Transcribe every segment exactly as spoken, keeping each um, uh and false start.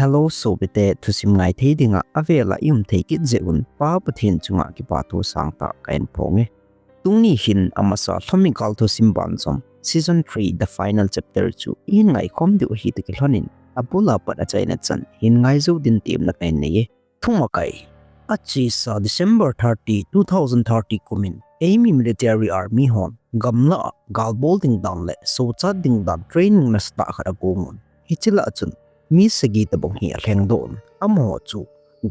Hello sopite, thusim ngai thei dinga avela i um thei kit jeh un Pa Pathen chunga kipa thu sangtah kahin phong e. Tuni hin amasa Lhomi gal thusim banjom season three, the final chapter chu ihin ngaikhom diu ahi ti kilhonin, abula pat achaina chan hin ngai jou din temna kahin nei e. Thumakai. Achesa December thirty, two thousand thirty kumin, eimi military army hon gamlah a gal bol ding dan le sochat ding dan training nasatah khat agongun. Hiche lah a chun mi sagi tobang hi alhengdoh un. Amaho chu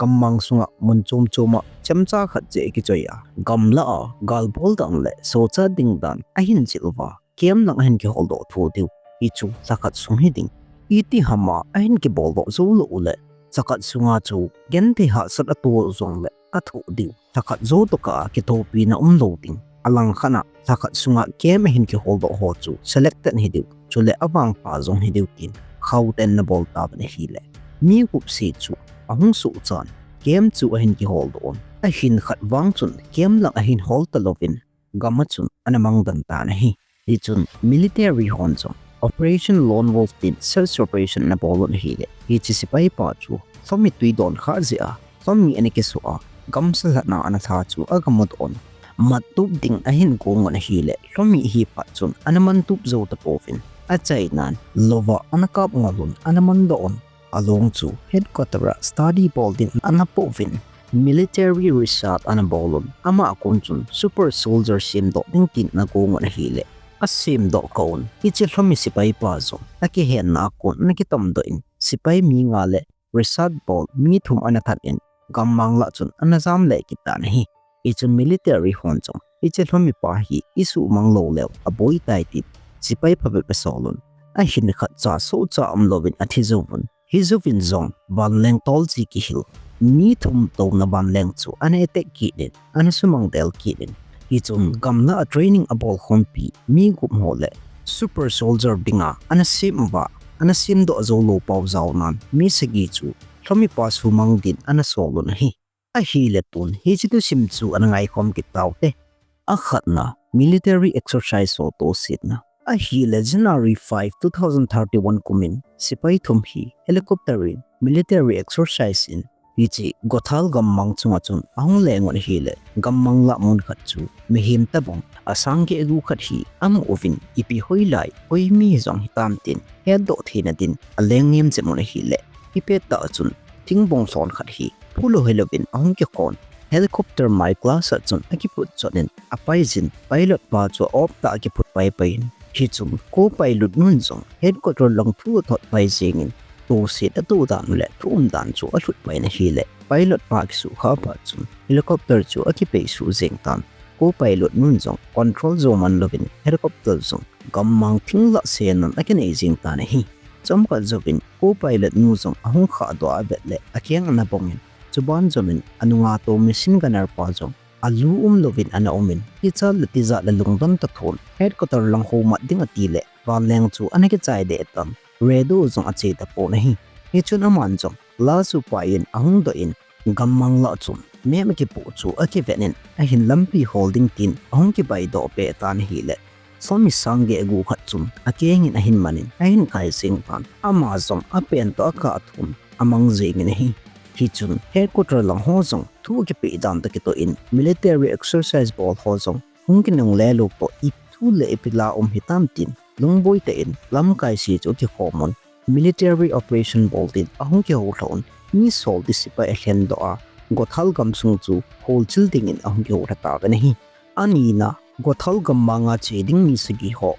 gammang sunga mun chom choma chemcha khat jeh kichoi a, gamlah a gal bol dan le sochat ding dan ahin jil uva, camp lang ahin kiholdoh tho diu. Hichu lhakhat sung hiding. Iti hama ahin kiboldoh jou lou uleh, lhakhat sunga chu genthei hahsat atoh jongleh athoh diu. Lhakhat jou tokah a kithopina umlou ding. Alangkhat a lhakhat sunga camp ahin kiholdoh ho chu selected hidiu, chule avangpha jong hidiu tin khauten anabol tauvin ahile, mi gup seh chu ahung sohchan camp chu ahin kiholdoh un. Ahin khat vang chun camp lang ahin hol talouvin, gam a chun anamang den tan ahi. Hichun military hon jong Operation Lone Wolf tin search operation anabol un ahile, hiche sepai pa chu Lhomi tui don kha jeh a, Lhomi ana kisoh a, gamsa lhatna anatha chu agamudoh un. Mattup ding ahin gongun ahile, Lhomi hi phat chun anamantup jou tapouvin, achainan louva anakap ngol un, anamandoh un. Along chu headquarter a study bol din anapouvin, military research anabol un. Ama kon chun super soldier semdoh ding tin anagongun ahile, asemdoh kah un, hiche Lhomi sepai pa jong akihenna a kon anakitomdoh in, sepai mi nga le research bol mi thum anathat in, gammang lah chun anajam leh kit tan ahi. Hichun military hon jong hiche Lhomi pa hi isuhmang lou leu aboi tai tin sepai phabep asol un. Ahin khatcha sohcha umlouvin athi jouvun. Hijouvin jong vanleng tolji kihil mi thum touna vanleng chu ana attack kit in, anasumang del kit in. Hichun gamlah a training abol khompi mi gup ho le super soldier dinga anasem uva, anasemdoh joulou pau jaonan mi sagi chu Lhomi pa sumang din anasol un ahi. Ahile tun hiche thusim chu ana ngaikhom kit taute. Akhatna, military exercise ho tosetna. Ahile January five, two thousand thirty-one kumin sepai thum hi helicopter in military exercise in hiche Gothal gammang chunga chun ahung lengun ahile, gammang lah mun khat chu mihem tobang asang geh gu khat hi amu uvin, ipi hoilai, koi mi jong hitam tin hetdoh theina din aleng nem jep un ahile, hipettah chun thingbong lhon khat hi phulou helouvin ahung kikhon, helicopter mai glass a chun akiphut chot in apaijin, pilot pa chu a-op tah a kiphut paipai in. Hichun co-pilot nun jong headquarter lang thu athot pai jengin, toset ato dan u le thu um dan chu alhut pai in ahile, pilot pa akisukha phat chun helicopter chu akipei suh jeng tan. Co-pilot nun jong control jo manlouvin helicopter jong gammang thing lah senan akinei jeng tan ahi. Chomkhat jouvin co-pilot nu jong ahung khahdoh a avet le akeng anabongin, chuban jouvin anunga tou machine gunner pa jong alu umlouvin ana umin, ichat le tijat le lungdon tathon headquarter lang ho mat ding atile, vanleng chu ana kichai deh tan, radio jong ache tapon ahi. Hichun aman jong la chu pai in ahung doh in, gammang lah chun map akipoh chu akivet in, ahin lampi hol ding tin ahung kibaidoh peh tan ahile, Lhomi sang geh gu khat chun akengin ahin manin ahin kai jeng tan, ama jong apen toh akah thon amang jengin ahi. Hichun headquarter lang ho jong thu akipeh dan toh kitoh in military exercise bol ho jong hung kinungle lou toh, ipi thu le ipi la um hitam tin lungboi tah in lamkai se chu akikhom un, military operation bol din ahung kihoulha un, mi sol ti sepai alhendoh a, Gothal gamsung chu holchil dingin ahung kihoulha tauvin ahi. Anina, Gothal gammanga che ding mi sagi ho.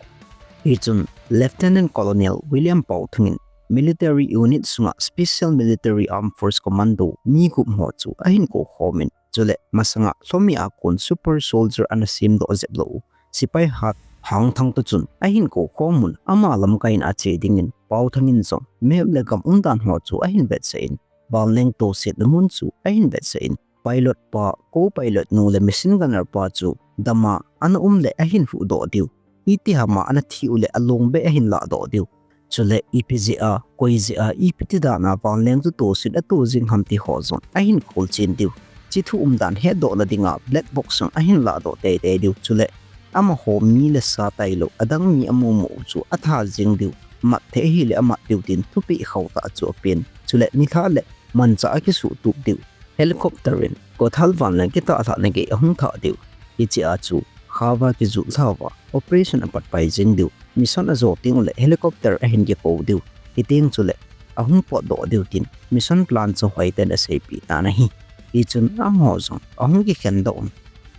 Hichun Lieutenant Colonel William Paothang in military unit sunga Special Military Armed Force Commando mi gup ho chu ahin koukhomin, chule masanga Lhomi a kon super soldier ana semdoh jep lou u sepai hat Hangthang toh chun ahin koukhom un, ama lamkai in ache dingin Paothang in jong map le gam umdan ho chu ahin vetsah in, vanleng tosetna mun chu ahin vetsah in, pilot pa, co-pilot nu le machine gunner pa chu dama ana um le ahin huhdoh diu, iti hama ana thi uleh along beh ahin lahdoh diu. Chule ipi jeh a, koi jeh a, ipi ti dan a vanleng chu toset ato jing ham ti ho jong ahin kholchen diu. Hiche thu umdan hetdohna dinga black box jong ahin lahdoh teitei diu. Chule amaho mi le sa tailou, adang mi amumu u chu atha jeng diu. mat thei ahile amat diu tin thupeh khauh tah chu apen. Chule nilhah le manchah akisuhtup diu. Helicopter in Gothal vanleng kitahlhahna gei ahung thah diu. Hichea chu khava kijut lhauva operation apat pai jing diu. Mission ajo teng ule helicopter ahin kikou diu. Hiteng chule ahung potdoh diu tin mission plan chu Hoiten aseipeh tan ahi. Hichun amaho jong ahung kikhen doh un.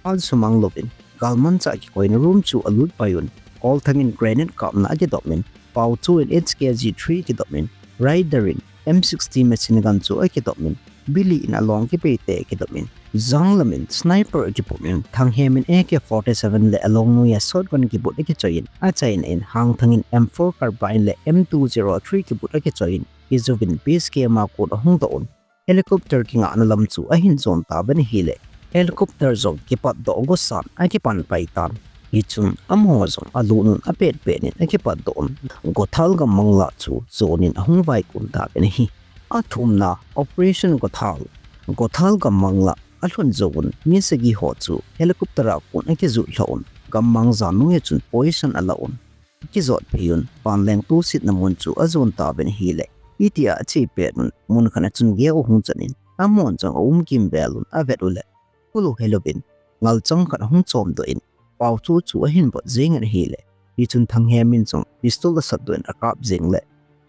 Phal sumang louvin galmanchah kikoina room chu alut pai un. Kolthang in grenade kapna akidop in, Paochu in H K G three kidop in, Rider in M sixty machine gun chu akidop in, Billy in along kipeite akidop in, Janglam in sniper akipum in, Thanghem in A K forty-seven le along noiya shotgun kibut akichoi in, achaina in Hangthang in M four carbine le M two zero three kibut akichoi in, hijouvin base camp a kon ahung doh un. Helicopter kingahna lam chu ahin jon tauvin ahile, helicopter jong kipatdoh gosan akipan pai tan. Hichun amaho jong alut un apetpet in akipatdoh un. Gothal gammang lah chu jon in ahung vaikun tauvin ahi. Athumna Operation Gothal. Gothal gammang lah alhun jouvun mi sagi ho chu helicopter a kon akijut lhah un. Gammang jan noiya chun position alah un. Kijot phei un, vanleng tosetna mun chu ajon tauvin ahile, itia ache pet un, mun khat a chun geu ahung chan in, amahon jong aum kimvel un, avet ule, khulou helouvin, ngalchang khat ahung chomdoh in, Paochu chu ahin vot jeng in ahile, hichun Thanghem in jong pistol asatdoh in akap jeng le,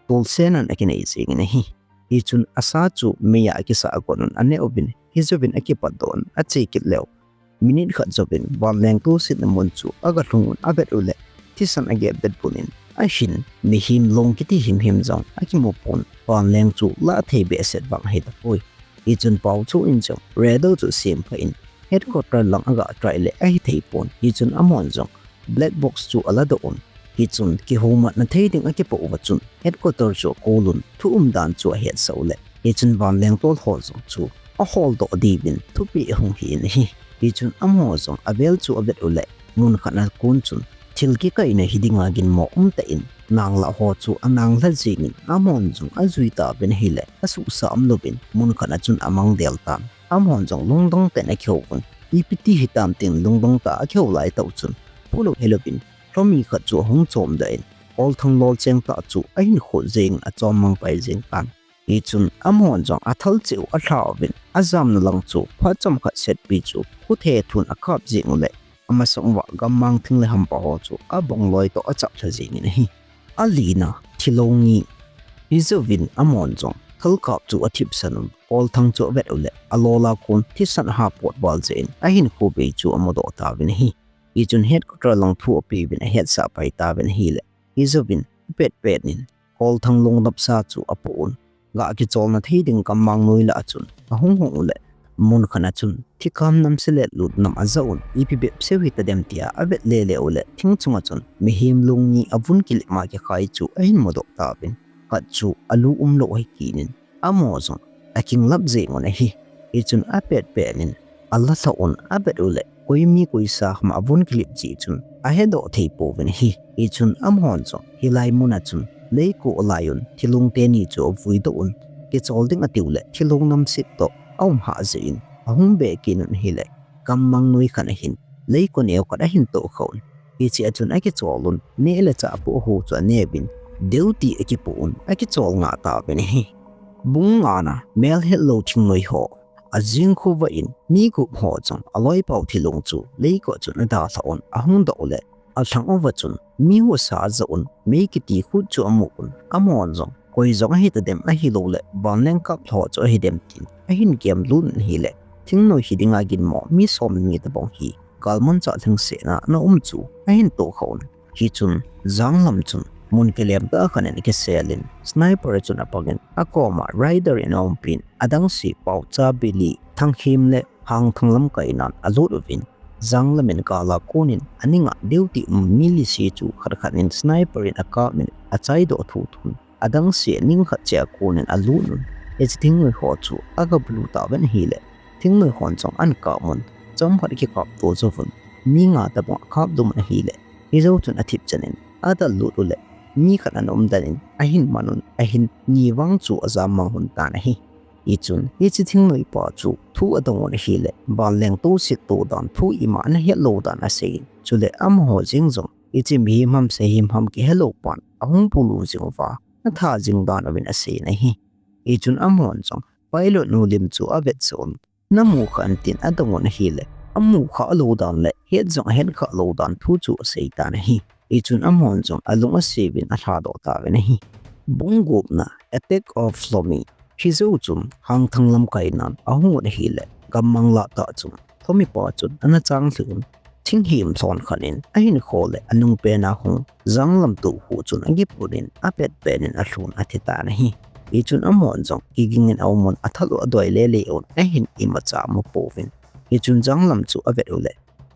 tolsen in akinei jeng in ahi. Hichun asa chu meiya akisah gon un, aneh uvin, hijouvin akipatdoh un, ache kit leu. Minute khat jouvin, vanleng tosetna mun chu agalhung un avet ule, thisan agep det pon in, ahin, mihem long kiti himhim jong akimu pon, vanleng chu lah thei behseh vang ahitapoi. Hichun Paochu in jong radar chu sem phah in, headquarter lang aga try le ahithei pon, hichun amahon jong black box chu aladoh un. Hichun kihoumatna thei ding akipoh uva chun headquarter chu akou un, thu umdan chu ahetsah ule, hichun vanleng tol ho jong chu aholdoh diuvin thupeh ahung hi in ahi. Hichun amaho jong avel chu avet ule, mun khat a kon chun thil kikaina hidinga ginmo umtah in, nanglah ho chu ananglha jeng in, amahon jong ajui tauvin ahile, asuhsa umlouvin, mun khat a chun amangdel tan. Amahon jong lungdong tah in akihou un, ipi ti hitam tin lungdong tah a akihou laitah u chun, phulou helouvin, lhomi khat chu ahung chomdoh in, Kolthang lolcheng tah chu ahin khut jeng in achommang pai jeng tan. Hichun amahon jong athal cheh u alha uvin, ajamna lang chu phat chomkhat setpi chu khut hethun akap jeng ule, amasang uva gammang thing le hampa ho chu abongloi toh achaplha jeng in ahi. Alina, thilong ngi. Hijouvin amahon jong thalkap chu athipsan un, Kolthang chu avet ule, alol a kon thisan ahapot val jeh in ahinkho bei chu amudoh tauvin ahi. Hichun headquarter lang thu apeuvin ahetsah pai tauvin ahile, hijouvin apetpet in Kolthang longnopsa chu apoh un, ga kicholna thei ding gammang noi lah a chun ahung hung ule, mun khat a chun thikam nam selet lut nam ajah un, ipi bepseh hitadem tia avet lele ule, thing chunga chun mihem long ni avun kilep ma kikhai chu ahin mudoh tauvin, khat chu alu umlou ahi kit in, amaho jong akinglap jeng un ahi. Hichun apetpet in alalha un avet ule, koi mi koi sa ham avun kilep jeh chun ahedoh thei pouvin ahi. Hichun amahon jong hilai mun a chun leiko alai un, thilong teni chu avuidoh un, kichol ding atiu le thilong namset toh aum hah jeh in ahung be kit un ahile, gammang noi khat a hin leiko neo khat ahin tohkhah un. Hichea chun akichol un, neh le chah apoh ho chu aneuvin, duty akipoh un akichol ngah tauvin ahi. Bung ngana, melhetlou thingnoi ho. Ajing khovah in mi gup ho jong aloipau thilong chu leiko a chun adalhah un ahung doh ule, alhang uva chun mi husa ajah un, mei kiti khut chu amu un, amahon jong koi jong ahitadem ahiloule vanleng kap ho chu ahidem tin ahin gemlut un ahile, thingnoi hidinga ginmo mi somni tobang hi galmanchah lhingsetna ana um chu ahin tohkhah un. Hichun Janglam chun mun kilemtah khat in akisel in, sniper chun apangin, akoma Rider in aumpin, adangse Paocha, Billy, Thanghem le Hangthang lamkainan alut uvin, Janglam in gal a konin aninga duty um mi lise chu khat khat in sniper in akapin achaidoh thuthu un. Adangse ning khat cheh a konin alut un, hiche thingnoi ho chu agabulu tauvin ahile, thingnoi hon jong ahin kap un, chomkhat akikapto jouvun, mi nga tobang akapdum un ahile, hijou chun athipchan in adallut uleh, mi khat ana umden in ahin man un, ahin ni vang chu ajammang lhon tan ahi. Hichun hiche thingnoipa chu thu adong un ahile, vanleng toset to dan thu ima ana hetlou dan aseiyin, chule amaho jeng jong Hiche mihem ham sahem ham kihelou pan ahung bulu jing uva, atha jing dan uvin asei in ahi. Hichun amahon jong pilot nu lim chu avetsah un, namu kha em tin adong un ahile, amu kha lou dan le het jong ahet kha lou dan thu chu asei tan ahi. Hichun amahon jong alung aseuvin alhadoh tauvin ahi. Bung gupna, Attack of Hlomi. Hijou chun Hangthang lamkai nan ahung un ahile, gammang lah tah chun Hlomi pa chun ana chang lheh un, thinghim lhon khat in ahinkho le anungpen a hung jang lam toh khu chun akiput in apet pen in alhun athi tan ahi. Hichun amahon jong kiging in aum un, athal u adoi lele un, ahin imacha amu pouvin. Hichun jang lam chu avet u le,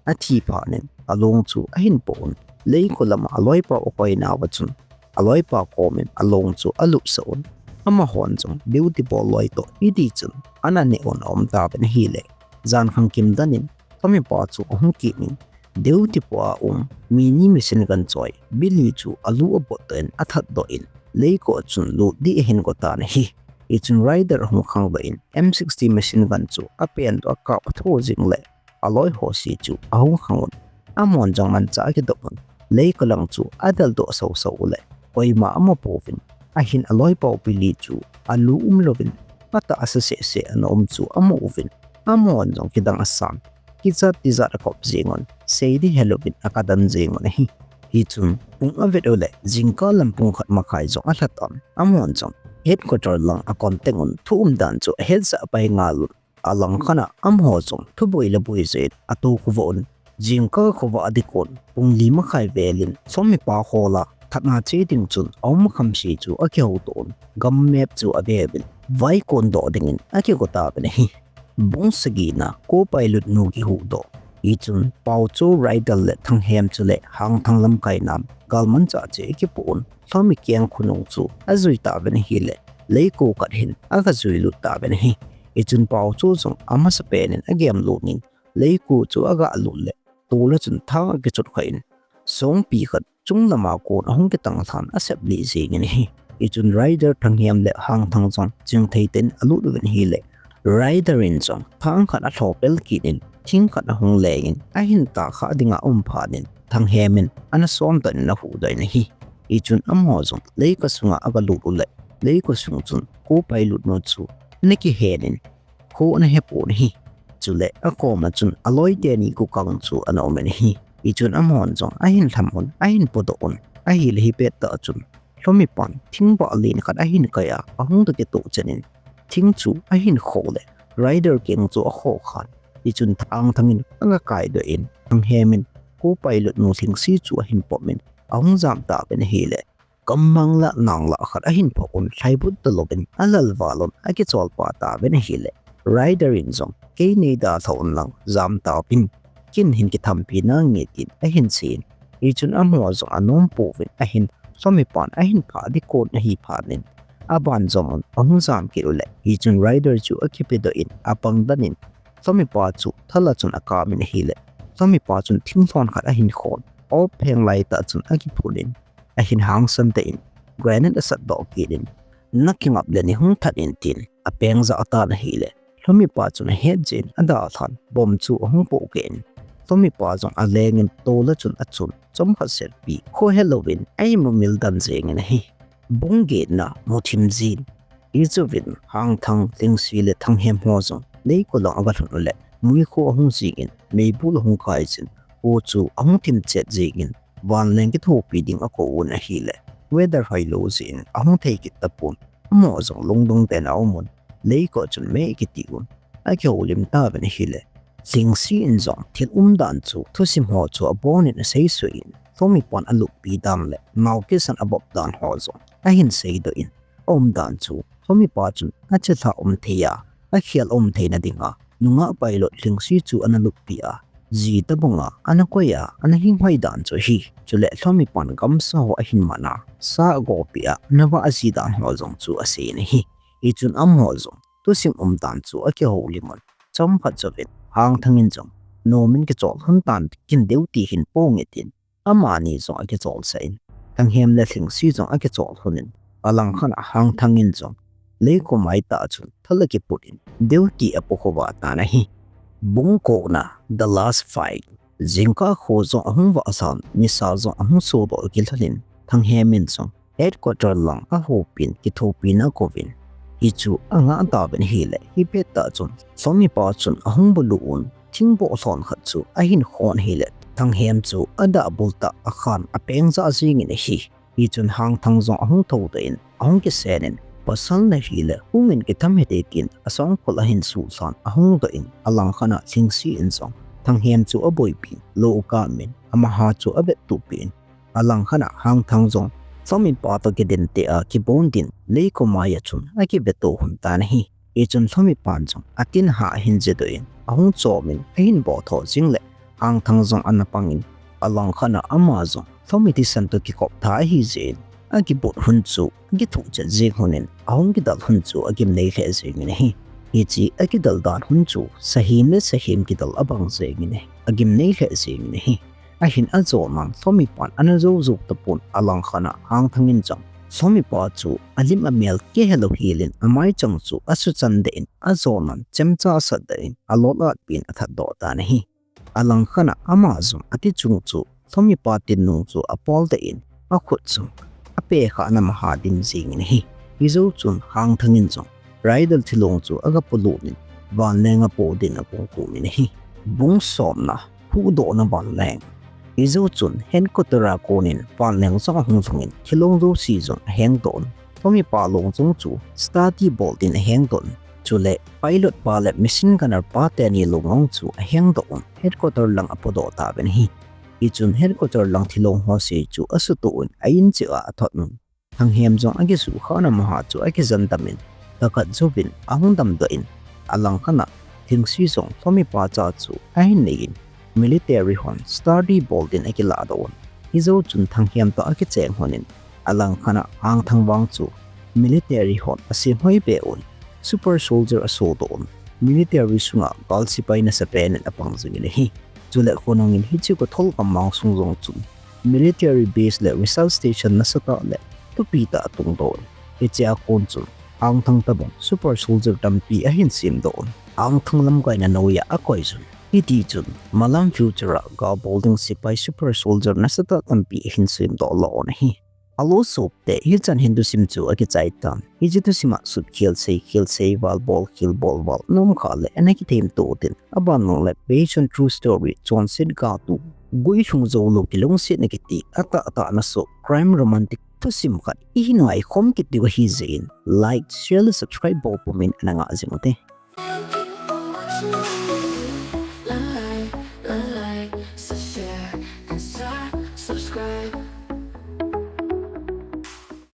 athi phat in along chu ahin po un, leiko lama aloipa u akoinauva chun aloipa kom in along chu alupsah un, amahon jong duty bol loi toh hiti chun ana neh un aum tauvin ahile, jan khang kim dan in Hlomi pa chu ahung kit in, duty poh a um mini machine gun choi Billy chu alu abot doh in athat doh in, leiko a chun lut ding ahin go tan ahi. Hichun Ryder ahung khangdoh in M sixty machine gun chu apen toh akap atho jing le, aloi ho jouse chu ahung khang un, amahon jong manchah akidop un, leiko lang chu adel doh soso u le, koima amu pouvin, ahin aloipa u Billy chu alu umlouvin, atahsa seh seh ana um chu amu uvin, amahon jong kidang asan, kichat tijat akop jing un, sei ding helouvin akidang jing un ahi. Hichun pung avet u le, jingkah lam pung khat makhai jong alha tan, amahon jong headquarter lang akon teng un, thu umdan chu ahet jah pai ngal un, alang khat a amaho jong thuboi le boi jeh in atou khovah un, jingkah khovah a ding kon pung li makhai vel in Hlomi pa hol a thatna che ding chun aum kham se chu akihouto un, gam map chu aveuvin, vaikon doh ding in akigo tauvin ahi. Bung sagina, co-pilot nu kihuhdoh. Hichun Paocho, Ryder le Thanghem chule Hangthang lamkai nan galmanchah cheh akipoh un, Hlomi keng khonung chu ajui tauvin ahile, leiko khat hin aga jui lut tauvin ahi. Hichun Paocho jong amasapen in agem lut in, leiko chu aga lut le, tol a chun thang akichot kha in, songpi khat chung lama kon ahung kitang lhan asep lih jeng in ahi. Hichun Ryder, Thanghem le Hangthang jong chingthei tah in alut uvin ahile, Ryder in jong thang khat alho pel kit in, thing khat ahung leng in, ahin takha dinga aum phat in, Thanghem in ana som tan in ahuhdoh in ahi. Hichun amaho jong leiko sunga aga lut u le, leiko sung chun co-pilot nu chu ana kihen in, kho ana hepon ahi. Chule akom a chun aloi teni kukang chu ana um in ahi. Hichun amahon jong ahin lham un, ahin podoh un, ahile hipet tah chun Hlomi pan thingbah len khat ahin kai a, ahung toh kitoh chen in, thing chu ahin kho le, Ryder keng chu akho khan. Hichun Hangthang in aga kaidoh in, Thanghem in co-pilot nu Lhingsi chu ahin pom in, ahung jam tauvin ahile, gammang lah nang lah khat ahin phok un, lhaibut talouvin alal val un akichol pah tauvin ahile, Ryder in jong kei nei dalha un lang jam tauvin, ken hin kithampi nange tin ahin sei in, hichun amaho jong anom pouvin ahin, Hlomi pan ahin phah ding kon ahi phat in, aban jom un ahung jam kit u le, hichun Ryder chu akipedoh in apang dan in, Hlomi pa chu thal a chun akap in ahile, Hlomi pa chun thing lhon khat ahin khon, op pheng lai tah chun akiphun in, ahin hangsan tah in, grenade asatdoh kit in, nakingap le neihung that in tin apeng jah tan ahile, Hlomi pa chun ahet jeh in adalhan, bomb chu ahung pohkeh in, Hlomi pa jong aleng in tol a chun achun, chomkhat setpi kho helouvin a-imu mil dan jeng in ahi. Bung getna, Muthim jin. Hichu vin Hangthang, Lhingsi le Thanghem ho jong leiko lang aga lhun u le, muikho ahung jing in, meibol ahung kai jin, kho chu ahung thim chet jeng in, vanleng kithopi ding akou un ahile, weather hoilou jeh in ahung thei kit tapon, amaho jong lungdong tah in aum un, leiko chun mei kiti un akihoulim tauvin ahile, Lhingsi in jong thil umdan chu thusim ho chu abon in aseisuh in, Hlomi pan aluppi dan le nao kisan abop dan ho jong ahin seidoh in, aumdan chu Hlomi pa chun achilhah um thei a, akhel um theina dinga nungah pilot Lhingsi chu ana luppi a, ji tabang a ana koi a, ana hinghoi dan chu ahi. Chule Hlomi pan gamsa ho ahin man a, sa agopi a, ana vah ji dan ho jong chu asei in ahi. Hichun amaho jong thusim umdan chu akihoulim un, chomkhat jouvin Hangthang in jong, nom in kichol lhon tan, ken duty hin ponge tin, amani jong akichol sah in, Thanghem le Lhingsi jong akichol lhon in, alang khat a Hangthang in jong leiko mai tah chun thal akiput in, duty apo khovah tan ahi. Bung kona, The Last Fight. Jingkah kho jong ahung vahsan, nisa jong ahung sodoh kilhonin, Thanghem in jong headquarter lang ahopin, kithopina akouvin, hichu angah tauvin ahile, hipet tah chun Lhomipa chun ahung bulu un, thingboh lhon khat chu ahin khon ahile, Thanghem chu adah bul tah akhan apeng jah jingin ahi. Hichun Hangthang jong ahung thoudoh in, ahung kisenin, pasal nahi le hungin kitham hite tin asongkhol ahin suhlhan ahung doh in, alangkhat a Lhingsi in jong Thanghem chu aboipin, lou akamin, amaha chu avettupin, alangkhat a Hangthang jong Lhomipa toh kidinte a kibon din, leiko maiya chun akiveto lhon tan ahi. Hichun Lhomipan jong atin ha ahin jedoh in, ahung chomin, ahin bohtho jingle, Hangthang jong ana pangin, alangkhat a ama jong Lhomi thisan toh kikop tha ahijeh in, akibut lhon chu akithuh chet jeng lhonin, ahung kidal lhon chu agimnei lheh jengin ahi. Hiche akidal dan lhon chu sahem le sahem kidal abang jengin ahi, agimnei lheh jengin ahi. Ahin ajonan Lhomipan ana jou jou tapon, alangkhat a Hangthang in jong Lhomipa chu alim amel kihelou helin, amaichang chu asuchan deh in, ajonan chemcha asatdoh in, alol atpin athatdoh tan ahi. Alangkhat a ama jong ati chung chu Lhomipa tin nung chu apoldoh in, akhut chu apehkhah na maha dim jengin ahi. Hijou chun Hangthang in jong Raidal thilong chu agapolut in, vanleng apoh din akong komin ahi. Bung somna, huhdohna vanleng. Hijou chun headquarter a konin vanleng jong ahung lhungin, thilong jouse jong ahengdoh un, Lhomipa long jong chu study bol din ahengdoh un, chule pilot pa le machine gunner pa teni long jong chu ahengdoh un, headquarter lang apodoh tauvin ahi. Hichun headquarter lang thilong ho se chu asutoh un, a in cheh a athot un, Thanghem jong akisuhkhah na maha chu akijen damin, thakhat jouvin ahung damdoh in, alangkhat a Lhingsi jong Lhomipa cha chu ahin neiyin, military hon study bol din akilahdoh un. Hijou chun Thanghem toh akicheng lhonin, alangkhat a Hangthang vang chu military hon asem hoi be un, super soldier asodoh un, military sunga gal sepai nasapen in apang jingin ahi. Chule khonungin hiche Kothol gammang sung jong chun military base le research station nasatah le thupi tah atungdoh un. Hichea kon chun Hangthang tobang super soldier tampi ahin semdoh un, Hangthang lamkaina noiya akoijun. Hitichun malam future a gal bol ding sepai super soldier nasatah tampi ahin semdoh lhon ahi. Hello sopite, hichan hin thusim chu akichai tan. Hiche thusim a sutkhel, seikhel, seival, bolkhel, bolval, nomkhel le ana kithemto tin. Aban lang le based on true story, chonset galtu, guilhung joulou kilungsetna kiti atahtah nasoh crime romantic thusim khat ihin ngaikhom kit diu ahijeh in, like, share le subscribe bol pumin ana ngah jing ute. Like, like, share and subscribe.